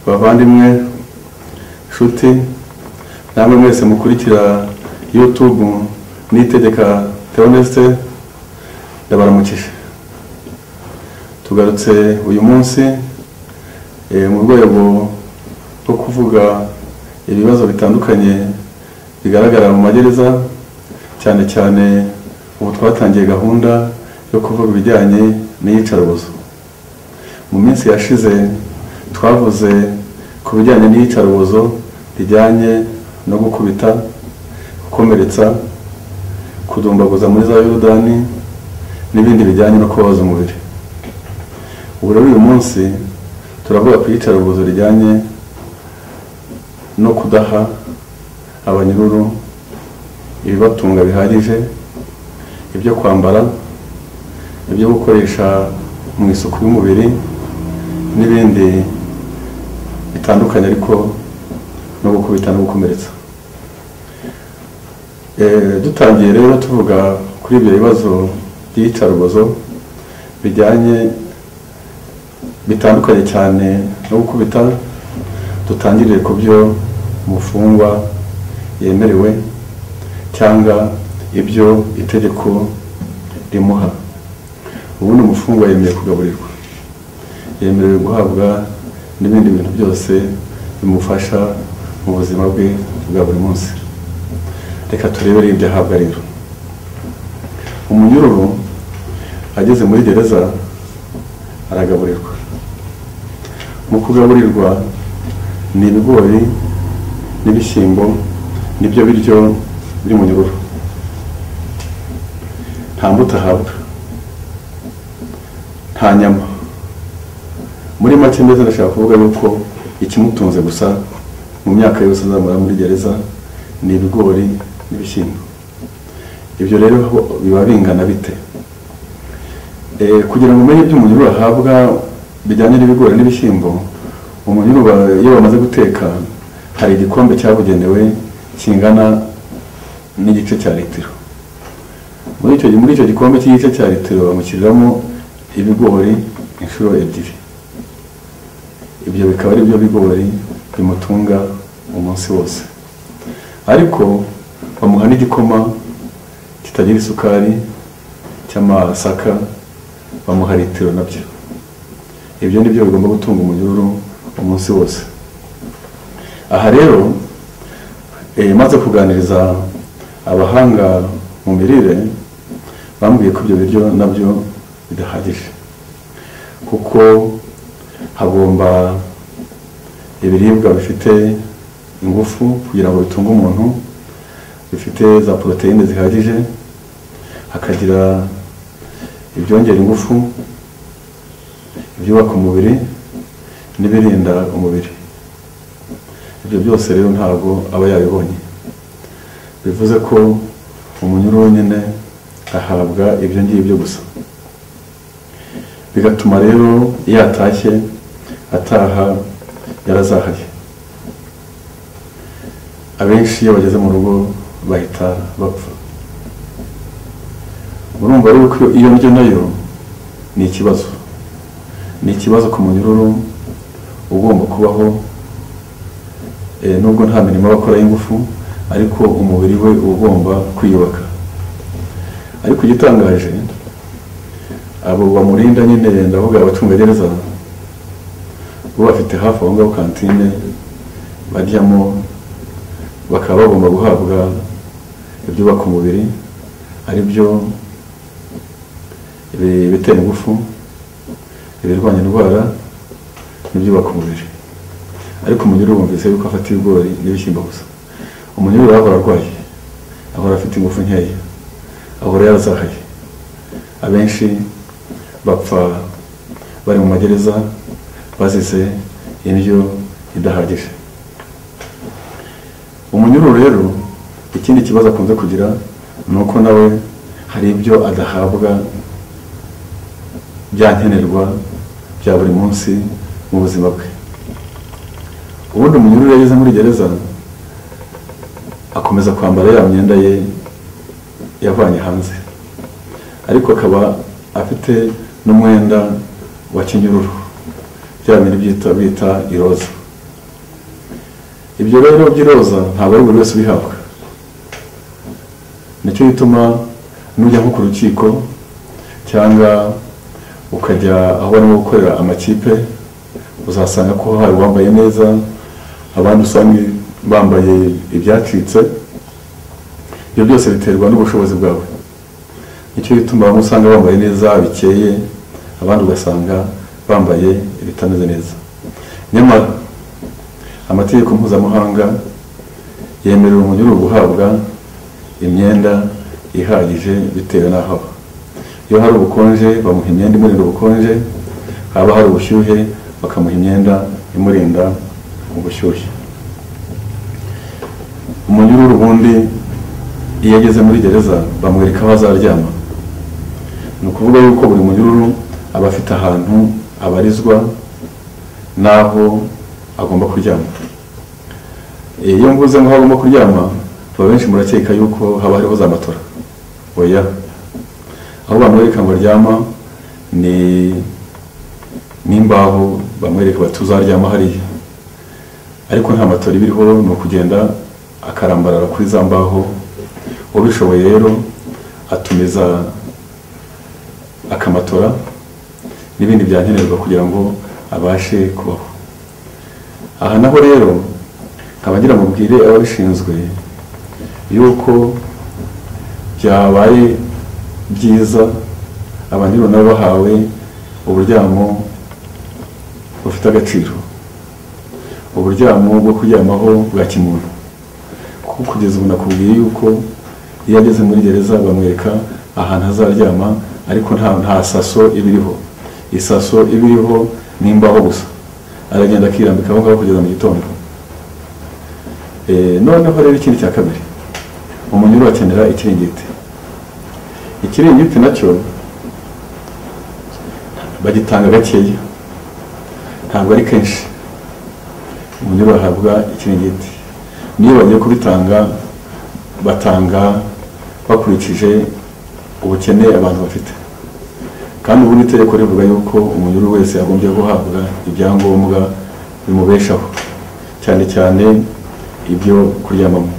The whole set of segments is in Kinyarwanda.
Bavandimwe, nshuti, namwe mwese mukurikira YouTube Niyitegeka Theoneste, ndabaramukije. Tugarutse uyu munsi mu rwego rwo kuvuga ibibazo bitandukanye bigaragara mu magereza, cyane cyane ubu twatangiye gahunda yo kuvuga ibijyanye n'iyicarubozo. Mu minsi yashize twavuze ku bijyanye n'iyicarubozo rijyanye no gukubita, gukomeretsa, kudumbaguza muri za Yorodani n'ibindi bijyanye no kubabaza umubiri. Ubu rero uyu munsi turavuga ku iyicarubozo rijyanye no kudaha abanyururu ibibatunga bihagije, ibyo kwambara, ibyo gukoresha mu isuku y'umubiri n'ibindi bitandukanye, ariko no gukubita no gukomeretsa. Dutangiye rero tuvuga kuri ibyo bibazo by'iyicarubozo bijyanye bitandukanye cyane no gukubita, dutangirire ku byo umufungwa yemerewe cyangwa ibyo itegeko rimuha. Ubundi umufungwa yemerewe kugaburirwa, yemerewe guhabwa n'ibindi bintu byose bimufasha mu buzima bwe bwa buri munsi. Reka turebere ibyo ahabwa rero. Umunyururu ageze muri gereza aragaburirwa. Mu kugaburirwa ni ibigori n'ibishyimbo, nibyo biryo by'umunyururu. Nta mbuto ahabwa, nta nyama. Muri make mbese ndashaka kuvuga yuko ikimutunze gusa mu myaka yose azamara muri gereza ni ibigori n'ibishyimbo. Ibyo rero biba bingana bite? Kugira ngo umenye ibyo umunyururu ahabwa bijyanye n'ibigori n'ibishyimbo, umunyururu iyo bamaze guteka hari igikombe cyabugenewe kingana n'igice cya litiro. Muri icyo gikombe cy'igice cya litiro bamushyiriramo ibigori inshuro 2. Ibyo bikaba ari byo bigori bimutunga umunsi wose. Ariko bamuha n'igikoma kitagira isukari cy'amasaka, bamuha litiro nabyo. Ibyo ni byo bigomba gutunga umunyururu umunsi wose. Aha rero maze kuganiriza abahanga mu mirire, bambwiye ko ibyo biryo nabyo bidahagije, kuko hagomba ibiribwa bifite ingufu kugira ngo bitunge umuntu, bifite za poroteyine zihagije, hakagira ibyongera ingufu, ibyubaka umubiri n'ibirinda umubiri. Ibyo byose rero ntabwo aba yabibonye. Bivuze ko umunyururu nyine ahabwa ibyo ngibyo gusa, bigatuma rero iyo atashye ataha yarazahaye. Abenshi iyo bageze mu rugo bahita bapfa. Urumva rero ko iyo ndyo nayo ni ikibazo, ni ikibazo ku munyururu ugomba kubaho, nubwo nta mirimo bakora y'ingufu, ariko umubiri we ugomba kwiyubaka. Ariko igitangaje, abo bamurinda nyine, ndavuga abacungagereza, bo bafite hafi aho ngaho kantine baryamo, bakaba bagomba guhabwa ibyubaka umubiri, ari byo ibitera ingufu, ibirwanya indwara n'ibyubaka umubiri. Ariko umunyururu wumvise yuko afata ibigori n'ibishyimbo gusa. Umunyururu ahora arwaye, ahora afite ingufu nkeya, ahora yarazahaye. Abenshi bapfa bari mu magereza bazize indyo idahagije. Umunyururu rero ikindi kibazo akunze kugira ni uko nawe hari ibyo adahabwa byankenerwa bya buri munsi mu buzima bwe. Ubundi umunyururu yageze muri gereza akomeza kwambara ya myenda ye yavanye hanze, ariko akaba afite n'umwenda wa kinyururu, bya bindi bita iroza. Ibyo rero by'iroza ntabwo ari buri wese ubihabwa. Nicyo gituma nujya nko ku rukiko cyangwa ukajya aho barimo gukorera amakipe, uzasanga ko hari uwambaye neza, abandi usanga bambaye ibyacitse. Ibyo byose biterwa n'ubushobozi bwawe. Nicyo gituma bamwe usanga bambaye neza bikeye, abandi ugasanga bambaye ibitameze neza. Nyamara amategeko mpuzamahanga yemerera umunyururu guhabwa imyenda ihagije bitewe n'aho aba. Iyo hari ubukonje bamuha imyenda imurinda ubukonje, haba hari ubushyuhe bakamuha imyenda imurinda ubushyuhe. Umunyururu ubundi iyo ageze muri gereza bamwereka aho azaryama. Ni ukuvuga yuko buri munyururu aba afite ahantu abarizwa n'aho agomba kuryama. Iyo mvuze ngo agomba kuryama, tuba benshi murakeka yuko haba hariho za matora. Oya, aho bamwereka ngo aryama ni n'imbaho, bamwereka bati uzaryama hariya, ariko nta matora ibiriho, ni ukugenda akarambarara kuri za mbaho. Ubishoboye rero atumiza akamatora n'ibindi byankenerwa kugira ngo abashe kubaho. Aha naho rero nkaba ngira mubwire ababishinzwe yuko byabaye byiza abanyururu nabo bahawe uburyamo bufite agaciro, uburyamo bwo kuryamaho bwa kimuntu. Kuko kugeza ubu nakubwiye yuko iyo ageze muri gereza bamwereka ahantu azaryama, ariko nta saso ibiriho. Isaso ibiriho n'imbaho gusa, aragenda akirambika aho ngaho kugeza mu gitondo. Noneho rero ikindi cya kabiri, umunyururu akenera ikiringiti. Ikiringiti nacyo bagitanga gakeya, ntabwo ari kenshi umunyururu ahabwa ikiringiti. Niyo bagiye kubitanga batanga bakurikije ubukene abantu bafite. Kandi ubundi itegeko rivuga yuko umunyururu wese agombye guhabwa ibyangombwa bimubeshaho, cyane cyane ibyo kuryamamo.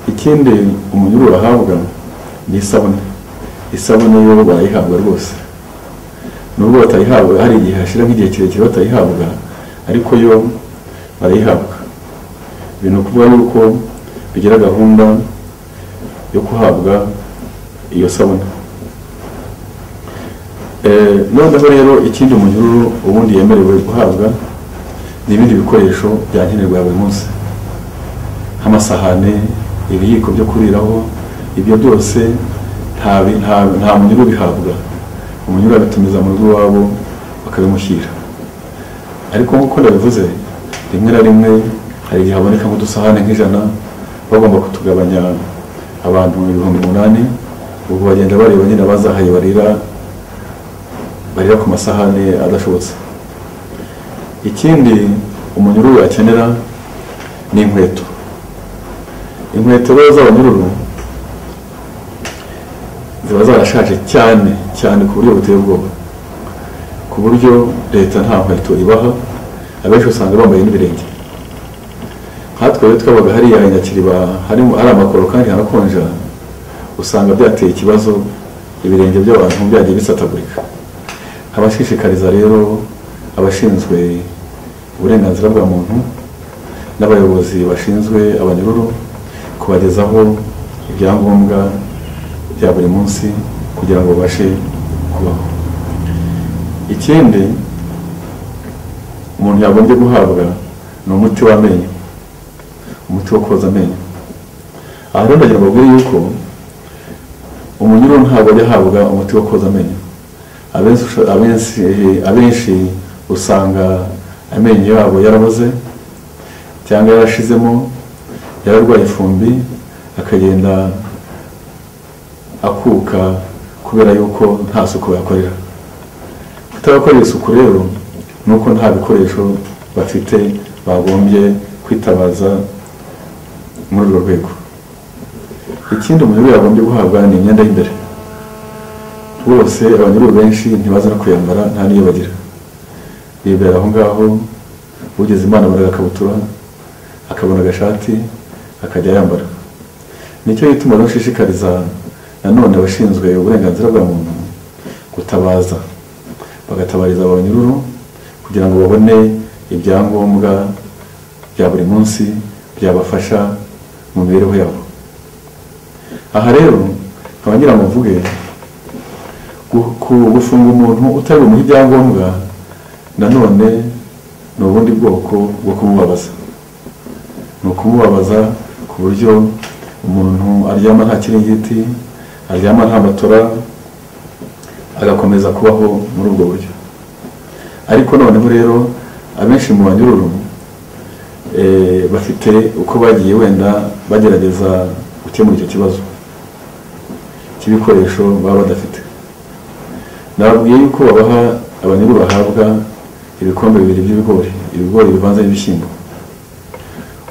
Ikindi umunyururu ahabwa ni isabune. Isabune yo barayihabwa rwose, nubwo batayihabwa hari igihe hashira nk'igihe kirekire batayihabwa, ariko yo barayihabwa. Ibintu kuvuga yuko bigira gahunda yo kuhabwa iyo sabune. Noneho rero ikindi umunyururu ubundi yemerewe guhabwa ni ibindi bikoresho byankenerwa buri munsi, nk'amasahane, ibiyiko byo kuriraho. Ibyo byose nta munyururu bihabwa. Umunyururu abitumiza mu rugo iwabo bakabimushyira. Ariko nk'uko ndabivuze, rimwe na rimwe hari igihe haboneka nk'udusahane nk'ijana, bagomba kutugabanya abantu 8,000. Ubwo bagenda bareba nyine abazahaye barira ku masahane adashobotse. Ikindi umunyururu akenera ni inkweto. Inkweto rero z'abanyururu ziba zarashaje cyane cyane ku buryo buteye ubwoba, ku buryo leta nta nkweto ibaha. Abenshi usanga bambaye n'ibirenge. Nkatwe rero twabaga hariya Nyakiriba hari amakoro kandi hanakonja, usanga byateye ikibazo, ibirenge by'abantu byagiye bisatagurika. Abashishikariza rero abashinzwe uburenganzira bwa muntu n'abayobozi bashinzwe abanyururu kubagezaho ibyangombwa bya buri munsi kugira ngo babashe kubaho. Ikindi umuntu yagombye guhabwa ni umuti w'amenyo, umuti wo koza amenyo. Aha rero ndagira ngo mbabwire yuko umunyururu ntabwo ajya ahabwa umuti wo koza amenyo. Abenshi usanga amenyo yabo yaraboze cyangwa yarashizemo, yararwaye ifumbi, akagenda akuka kubera yuko nta suku bayakorera. Kutabakorera isuku rero ni uko nta bikoresho bafite bagombye kwitabaza muri urwo rwego. Ikindi umunyururu yagombye guhabwa ni imyenda y'imbere. Rwose abanyururu benshi ntibaza no kuyambara, nta n'iyo bagira, bibera aho ngaho. Ugeze Imana baragakabutura, akabona agashati akajya yambara. Nicyo gituma nshishikariza nanone abashinzwe uburenganzira bwa muntu gutabaza, bagatabariza abanyururu kugira ngo babone ibyangombwa bya buri munsi byabafasha mu mibereho yabo. Aha rero nkaba ngira ngo mvuge gufunga umuntu utari bumuhe ibyangombwa nanone ni ubundi bwoko bwo kumubabaza. Ni ukumubabaza ku buryo umuntu aryama nta kiringiti, aryama nta matora, agakomeza kubaho muri ubwo buryo. Ariko noneho rero abenshi mu banyururu bafite uko bagiye wenda bagerageza gukemura icyo kibazo cy'ibikoresho baba badafite. Nababwiye yuko babaha, abanyururu bahabwa ibikombe bibiri by'ibigori, ibigori bivanze n'ibishyimbo.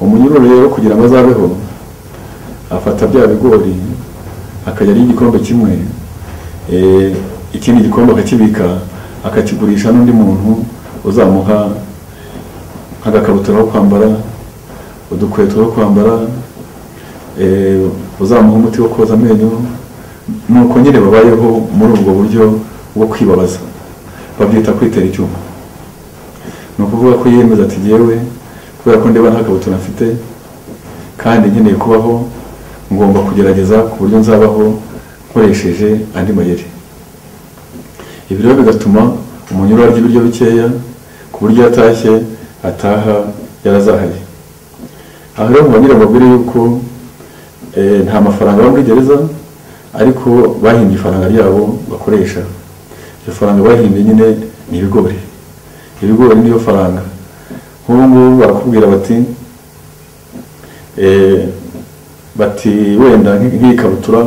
Umunyururu rero kugira ngo azabeho afata bya bigori akajya arya igikombe kimwe, ikindi gikombe akakibika, akakigurisha n'undi muntu uzamuha nk'agakabutura ko kwambara, udukweto two kwambara, uzamuha umuti wo koza amenyo. Nuko nyine babayeho muri ubwo buryo bwo kwibabaza, babyita kwitera icyuma. Ni ukuvuga ko yiyemeza ati jyewe kubera ko ndeba nta kabutura mfite kandi nkeneye kubaho, ngomba kugerageza ku buryo nzabaho nkoresheje andi mayeri. Ibi rero bigatuma umunyururu arya ibiryo bikeya ku buryo yatashye ataha yarazahaye. Aha rero nkaba mbabwire yuko nta mafaranga aba muri gereza, ariko bahimbye ifaranga ryabo bakoresha. Iryo faranga bahimbye nyine ni ibigori. Ibigori niyo faranga. Nk'ubu ngubu barakubwira bati bati wenda nk'iyi kabutura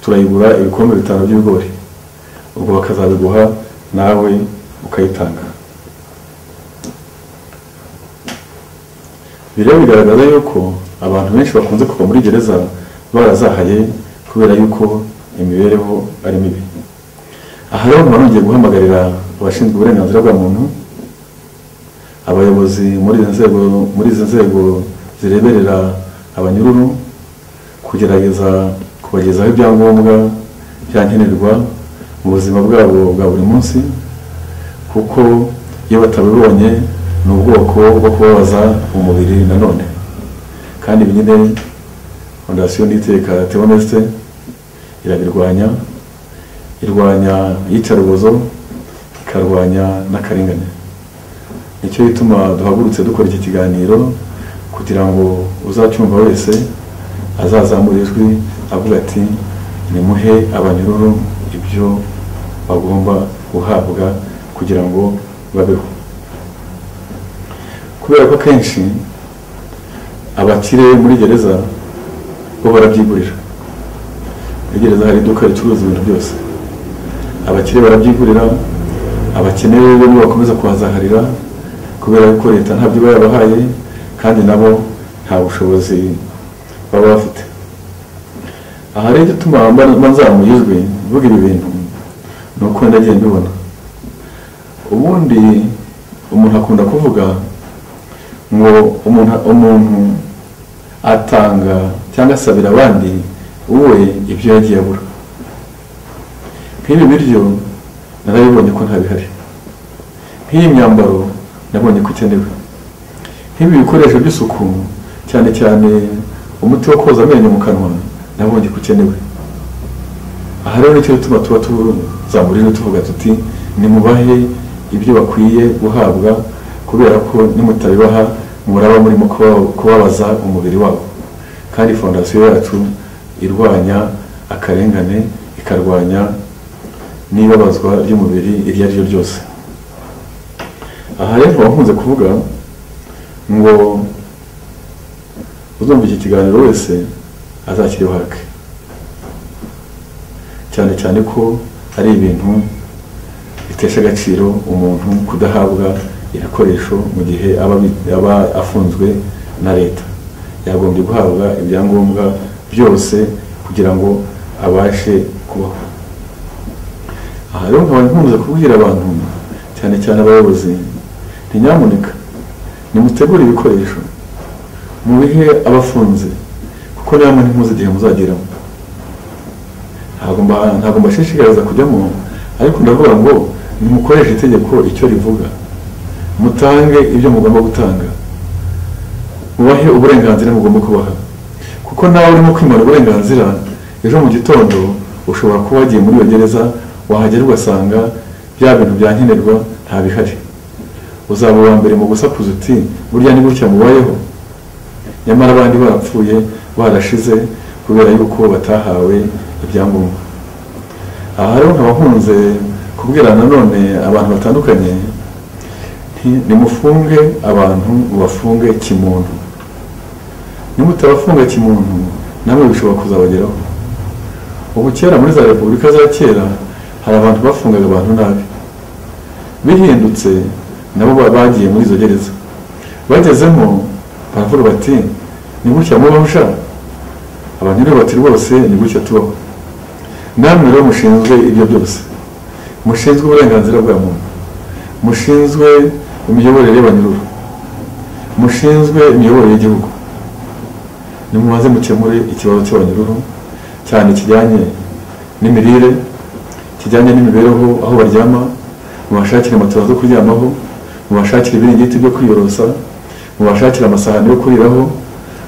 turayigura ibikombe 5 by'ibigori, ubwo bakazabiguha nawe ukayitanga. Ibi rero bigaragaza yuko abantu benshi bakunze kuva muri gereza barazahaye kubera yuko imibereho ari mibi. Aha rero nkaba nongeye guhamagarira abashinzwe uburenganzira bwa muntu, abayobozi muri izi nzego zireberera abanyururu, kugerageza kubagezaho ibyangombwa byankenerwa mu buzima bwabo bwa buri munsi, kuko iyo batabibonye ni ubwoko bwo kubabaza umubiri nanone. Kandi ibi nyine Fondasiyo Niyitegeka Theoneste irabirwanya, irwanya iyicarubozo, ikarwanya n'akarengane. Nicyo gituma duhagurutse dukora iki kiganiro kugira ngo uzacyumva wese azazamura ijwi avuga ati nimuhe abanyururu ibyo bagomba guhabwa kugira ngo babeho. Kubera ko kenshi abakire muri gereza bo barabyigurira. Muri gereza hari iduka ricuruza ibintu byose, abakire barabyigurira, abakene bo bakomeza kuhazaharira kubera ko leta ntabyo iba yabahaye kandi nabo nta bushobozi baba bafite. Aha rero igituma nzamuye ijwi mvuga ibi bintu ni uko nagiye mbibona. Ubundi umuntu akunda kuvuga ngo umuntu atanga cyangwa asabira abandi we ibyo yagiye abura. Nk'ibi biryo narabibonye ko ntabihari, nk'iyi myambaro nabonye ko ikenewe, nk'ibi bikoresho by'isuku cyane cyane umuti wo koza amenyo mu kanwa nabonye ko ukenewe. Aha rero nicyo gituma tuba tuzamura ijwi tuvuga tuti nimubahe ibyo bakwiye guhabwa, kubera ko nimutabibaha muraba murimo kubabaza umubiri wabo. Kandi fondasiyo yacu irwanya akarengane, ikarwanya n'ibabazwa ry'umubiri iryo ari ryo ryose. Aha rero bakunze kuvuga ngo uzumva iki kiganiro wese azakiriho hake, cyane cyane ko ari ibintu bitesha agaciro umuntu kudahabwa ibikoresho mu gihe aba afunzwe na leta. Yagombye guhabwa ibyangombwa byose kugira ngo abashe kubaho. Aha rero nkaba nkunze kubwira abantu cyane cyane abayobozi nti nyamuneka nimutegure ibikoresho, mubihe abafunze, kuko namwe ntimuzi igihe muzageramo. Ntabwo mbashishikariza kujyamo, ariko ndavuga ngo nimukoreshe itegeko icyo rivuga, mutange ibyo mugomba gutanga, mubahe uburenganzira mugomba kubaha, kuko nawe urimo kwimara uburenganzira ejo mu gitondo ushobora kuba wagiye muri iyo gereza, wahagera ugasanga bya bintu byankenerwa nta bihari. Uzaba uwa mbere mu gusakuza uti burya ni gutya mubayeho, nyamara abandi barapfuye barashize kubera yuko batahawe ibyangombwa. Aha rero nkaba nkunze kubwira nanone abantu batandukanye nti nimufunge abantu mubafunge kimuntu, nimutabafunga kimuntu namwe bishobora kuzabageraho. Ubu kera muri za repubulika za kera hari abantu bafungaga abantu nabi, bihindutse nabo bagiye muri izo gereza, bagezemo baravuga bati ni gutya mubaho sha, abantu rero bati rwose ni gutya tubaho. Namwe rero mushinzwe ibyo byose, mushinzwe uburenganzira bwa muntu, mushinzwe imiyoborere y'abanyururu, mushinzwe imiyoborere y'igihugu, nimubanze mukemure ikibazo cy'abanyururu, cyane kijyanye n'imirire, kijyanye n'imibereho, aho baryama, mubashakire matora zo kuryamaho, mubashakire ibiringiti byo kwiyorosa, mubashakire amasahani yo kuriraho,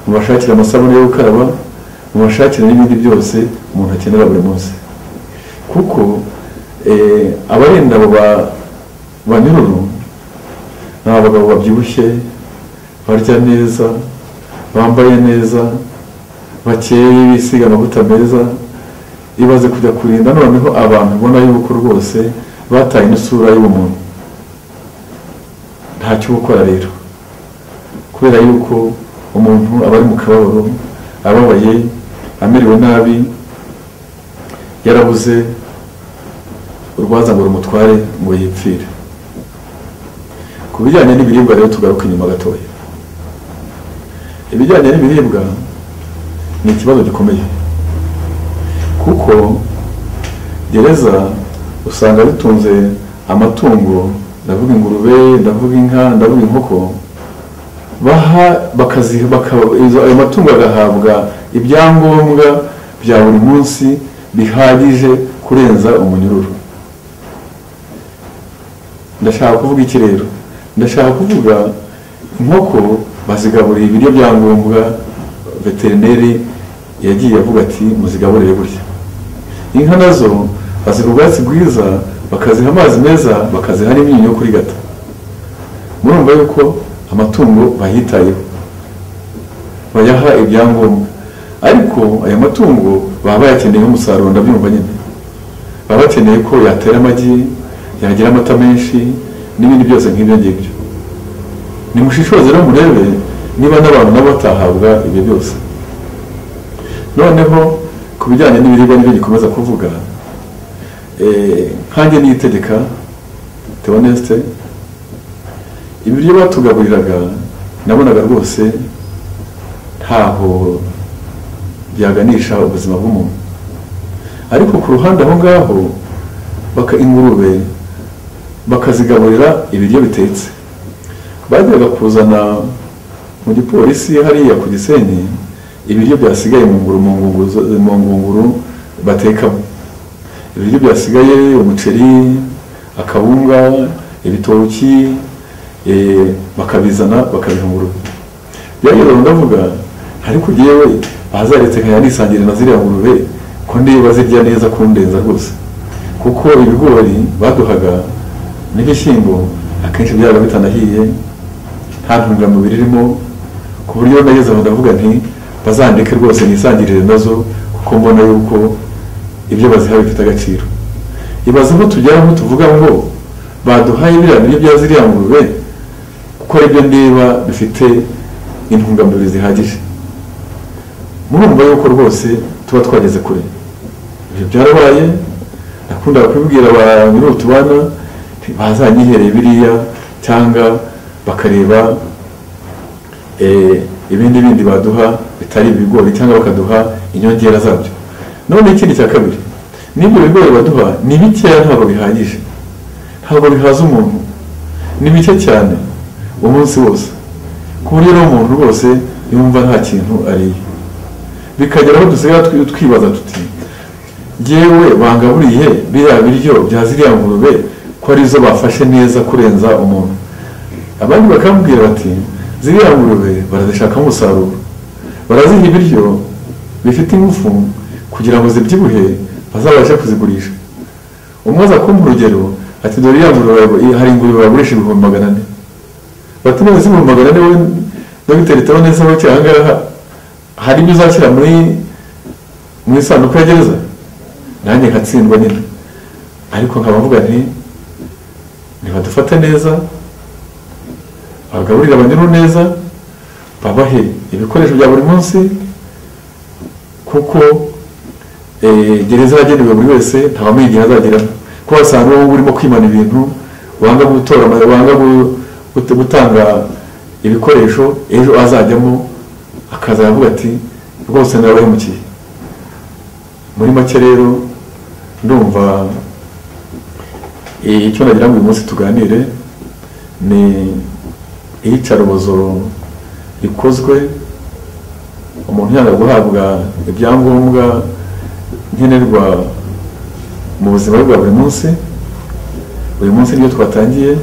mubashakire amasabune yo gukaraba, mubashakire n'ibindi byose umuntu akenera buri munsi. Kuko abarinda abo banyururu ni abagabo babyibushye, barya neza, bambaye neza, bakeye, bisiga amavuta meza. Ibaze kujya kurinda noneho abantu ubona yuko rwose bataye n'isura y'ubumuntu. Ntacyo gukora rero, kubera yuko umuntu aba ari mu kababaro, ababaye, amerewe nabi, yarabuze urwaza ngo rumutware ngo yipfire. Ku bijyanye n'ibiribwa rero tugaruka inyuma gatoya. Ibijyanye n'ibiribwa ni ikibazo gikomeye, kuko gereza usanga bitunze amatungo, ndavuga ingurube, ndavuga inka, ndavuga inkoko, baha ayo matungo agahabwa ibyangombwa bya buri munsi bihagije kurenza umunyururu. Ndashaka kuvuga iki rero? Ndashaka kuvuga inkoko bazigaburira ibiryo byangombwa, veterineri yagiye avuga ati muzigaburire gutya. Inka nazo baziha ubwatsi bwiza, bakaziha amazi meza, bakaziha n'imyunyu yo kurigata. Murumva yuko amatungo bayitayeho, bayaha ibyangombwa, ariko aya matungo baba bayakeneye umusaruro, ndabyumva nyine, baba bakeneye ko yatera amagi, yagira amata menshi n'ibindi byose nk'ibyo ngibyo. Nimushishoze rero murebe niba n'abantu nabo batahabwa ibyo byose. Noneho ku bijyanye n'ibiribwa nibyo gikomeza kuvuga, nkanjye niyitegeka Theoneste, ibiryo batugaburiraga nabonaga rwose ntaho byaganisha ubuzima bw'umuntu, ariko ku ruhande aho ngaho baka ingurube bakazigaburira ibiryo bitetse. Bajyaga kuzana mu gipolisi hariya ku Gisenyi ibiryo byasigaye mu ngunguru batekamo, ibiryo byasigaye, umuceri, akawunga, ibitoki, bakabizana bakabiha ingurube. Byageze ndavuga ariko yewe bazaretse nkaya nisangire na ziriya ngurube ko niba zirya neza kundenza rwose, kuko ibigori baduhaga n'ibishyimbo akenshi byabaga bitanahiye, nta ntungamubiri irimo, ku buryo nageze aho ndavuga nti bazandike rwose nisangirire nazo, kuko mbona yuko ibyo baziha bifite agaciro. Ibaze ko tugera aho tuvuga ngo baduhaye biriya biryo bya ziriya ngurube kuko aribyo ndeba bifite intungamubiri zihagije. Murumva yuko rwose tuba twageze kure. Ibyo byarabaye, nakundaga kubibwira abantu tubana bazanyihereye biriya, cyangwa bakareba ibindi bindi baduha bitari ibigori, cyangwa bakaduha inyongera zabyo. None ikindi cya kabiri, n'ibyo bigori baduha ni bikeya, ntabwo bihagije, ntabwo bihaza umuntu, ni bike cyane umunsi wose, ku buryo rero umuntu rwose yumva nta kintu ariye. Bikagera aho dusigaye twibaza tuti yewe bangaburiye biriya biryo bya ziriya ngurube ko arizo bafashe neza kurenza umuntu. Abandi bakambwira bati ziriya ngurube barazishakamo umusaruro, baraziha ibiryo bifite ingufu kugira ngo zibyibuhe bazabashe kuzigurisha. Umwe aza kumpa urugero ati dore iriya ngurube, hari ingurube bagurisha 400,000. Bati none se 400,000 wowe Dogiteri Theoneste wowe cyangwa ahangaha hari ibyo uzashyira mu isanduku ya gereza? Nanjye nkatsindwa nyine, ariko nkaba mvuga nti nibadufate neza, bagaburira abanyuru neza, babahe ibikoresho bya buri munsi, kuko gereza yagenewe buri wese, ntawamenya igihe azageramo. Kuko wasanga wowe urimo kwimana ibintu, wanga gutora, wanga gutanga ibikoresho, ejo azajyamo akaza avuga ati rwose narabahemukiye. Muri make rero ndumva icyo nagira ngo uyu munsi tuganire ni iyicarubozo rikozwe umuntu yanga guhabwa ibyangombwa nkenerwa mu buzima bwa buri munsi. Uyu munsi niyo twatangiye,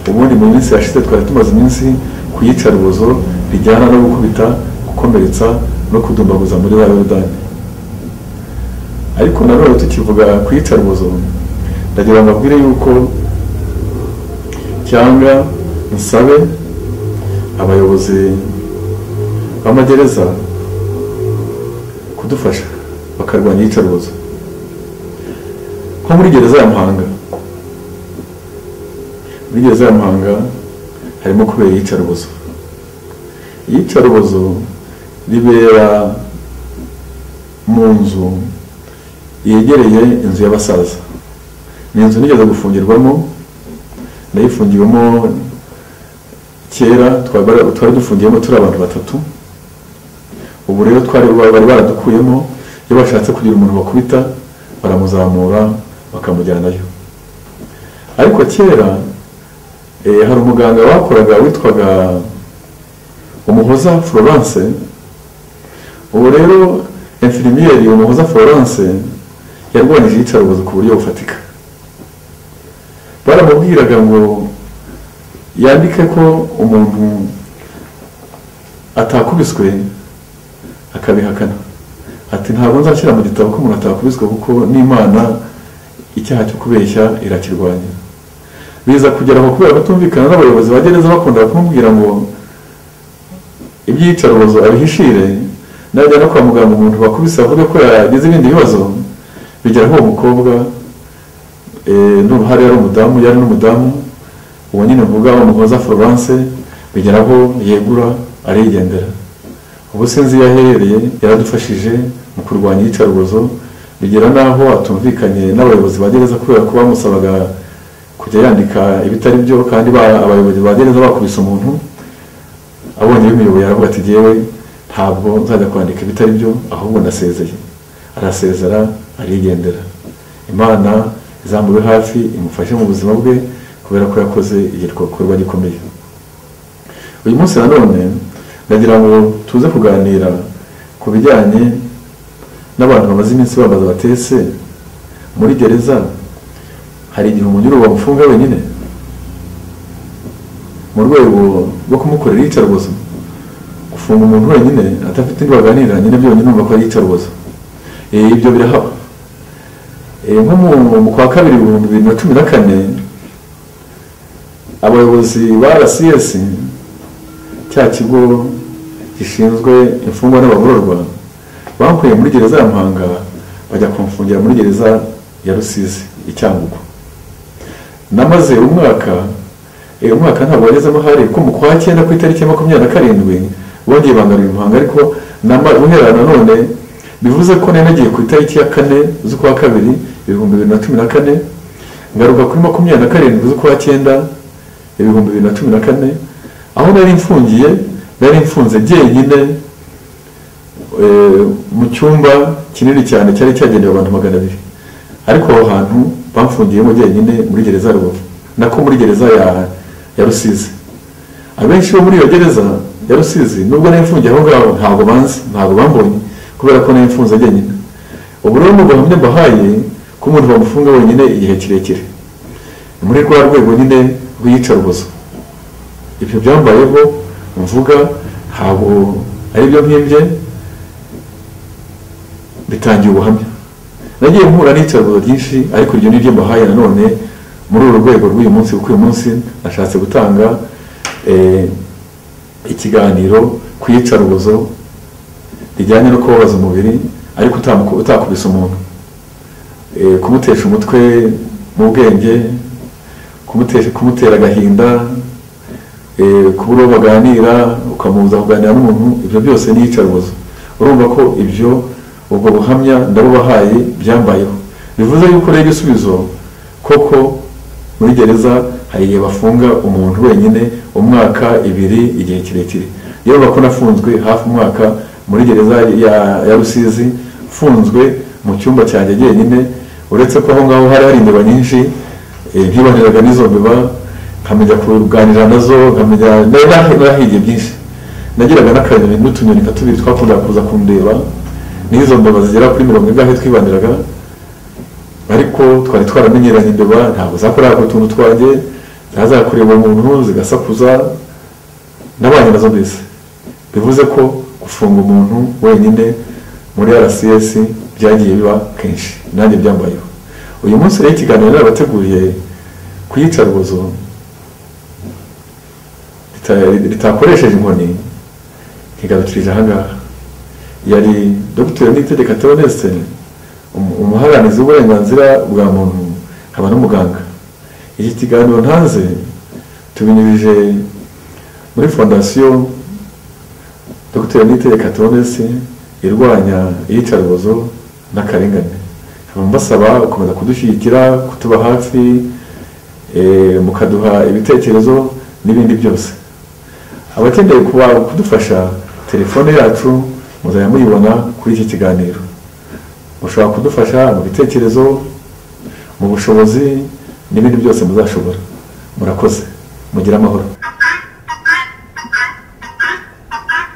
ubundi mu minsi yashize twari tumaze iminsi ku iyicarubozo rijyana no gukubita, gukomeretsa no kudumbaguza muri za Yorodani. Ariko nanone tukivuga ku iyicarubozo, ndagira ngo mbabwire yuko cyangwa nsabe abayobozi b'amagereza kudufasha bakarwanya iyicarubozo. Nko muri gereza ya Muhanga, muri gereza ya Muhanga harimo kubera iyicarubozo. Iyicarubozo ribera mu nzu yegereye inzu y'abasaza. Ni inzu nigeze gufungirwamo, nayifungiwemo kera, twari dufungiyemo turi abantu batatu. Ubu rero bari baradukuyemo, iyo bashatse kugira umuntu bakubita baramuzamura bakamujyanayo. Ariko kera hari umuganga wakoraga witwaga Umuhoza Florence. Ubu rero infirmière Umuhoza Florence yarwanyije iyicarubozo ku buryo bufatika. Baramubwiraga ngo yandike ko umuntu atakubiswe, akabihakana. Ati ntabwo nzashyira mu gitabo ko umuntu atakubiswe, kuko n'Imana icyaha cyo kubeshya irakirwanya. Biza kugera aho kubera batumvikana n'abayobozi ba gereza, bakunda kumubwira ngo iby'iyicarubozo abihishire, najya no kwa muganga umuntu bakubise avuge ko yagize ibindi bibazo. Bigera aho uwo mukobwa n'uruhare yari umudamu, yari n'umudamu uwo nyine mvuga Umuhoza Florence, bigera aho yegura arigendera. Ubu sinzi iyo aherereye, yaradufashije mu kurwanya iyicarubozo. Bigera n'aho atumvikanye n'abayobozi ba gereza kubera ko bamusabaga kujya yandika ibitari byo, kandi abayobozi ba gereza bakubise umuntu. Abonye bimuyoboye aravuga ati jyewe ntabwo nzajya kwandika ibitari byo, ahubwo ndasezeye. Arasezera arigendera. Imana izamube hafi imufashe mu buzima bwe, kubera ko yakoze igikorwa gikomeye. Uyu munsi nanone ndagira ngo tuze kuganira ku bijyanye n'abantu bamaze iminsi bambaza batese muri gereza hari igihe umunyururu bamufunga wenyine mu rwego rwo kumukorera iyicarubozo. Gufunga umuntu wenyine adafite undi baganira nyine byonyine numva ko ari iyicarubozo. Ibyo birahaba. Nko mu kwa kabiri 2014 abayobozi ba RCS, cya kigo gishinzwe imfungwa n'abagororwa, bankuye muri gereza ya Muhanga bajya kumfungira muri gereza ya Rusizi i Cyangugu. Namaze umwaka, umwaka ntabwo wagezemo hari ko mu kwa cyenda ku itariki 27 bongeye bangarura Muhanga, ariko guhera nanone bivuze ko nari nagiye ku itariki ya 4 z'ukwa kabiri 2014, ngaruka kuri 27 z'ukwa cyenda 2014, aho nari mfungiye, nari mfunze jyenyine mu cyumba kinini cyane cyari cyagenewe abantu 200. Ariko aho hantu bamfungiyemo jyenyine muri gereza ya Rubavu, nako muri gereza ya Rusizi. Abenshi bo muri iyo gereza ya Rusizi, nubwo nari mfungiye aho ngaho ntabwo banzi, ntabwo bambonye kubera ko nari mfunze jyenyine. Ubu rero nubwo buhamya mbahaye ko umuntu bamufunga wenyine igihe kirekire, ni muri rwa rwego nyine rw'iyicarubozo. Ibyo byambayeho mvuga ntabwo ari byo mpimbye, bitangiye ubuhamya. Nagiye mpura n'iyicarubozo ryinshi, ariko iryo ni ryo mbahaye nanone muri uru rwego rw'uyu munsi, kuko uyu munsi nashatse gutanga ikiganiro ku iyicarubozo rijyanye no kubabaza umubiri ariko utakubise umuntu, kumutesha umutwe mu bwenge, kumutera agahinda, kubura uwo baganira, ukamubuza kuganira n'umuntu, ibyo byose ni iyicarubozo. Urumva ko ibyo ubwo buhamya ndabubahaye byambayeho. Bivuze yuko rero igisubizo koko muri gereza hari igihe bafunga umuntu wenyine umwaka, ibiri, igihe kirekire. Yewe ko nafunzwe hafi umwaka muri gereza ya Rusizi, mfunzwe mu cyumba cyanjye jyenyine, uretse ko aho ngaho hari hari imbeba nyinshi, ntibaniraga n'izo mbeba, nkamenya kuganira nazo, nkamenya narahigiye byinshi. Nagiraga n'akanyoni n'utunyoni nka tubiri twakundaga kuza kundeba, n'izo mbeba zigera kuri 40 twibaniraga, ariko twari twaramenyeranye imbeba, ntabwo zakoraga ku tuntu twanjye, zazaga kureba umuntu zigasakuza, nabanye nazo mbese. Bivuze ko gufunga umuntu wenyine muri RCS byagiye biba kenshi, nanjye byambayeho. Uyu munsi rero ikiganiro narabateguriye ku iyicarubozo ritakoresheje inkoni, ntigarukirije aha ngaha. Yari Dr. Niyitegeka Theoneste, umuharanirizi w'uburenganzira bwa muntu, nkaba n'umuganga. Iki kiganiro ntanze tubinyujije muri fondasiyo Dr. Niyitegeka Theoneste irwanya iyicarubozo n'akarengane. Nkaba mbasaba gukomeza kudushyigikira, kutuba hafi, mukaduha ibitekerezo n'ibindi byose. Abakeneye kudufasha, telefone yacu muzajya muyibona kuri iki kiganiro. Mushobora kudufasha mu bitekerezo, mu bushobozi n'ibindi byose muzashobora. Murakoze, mugire amahoro.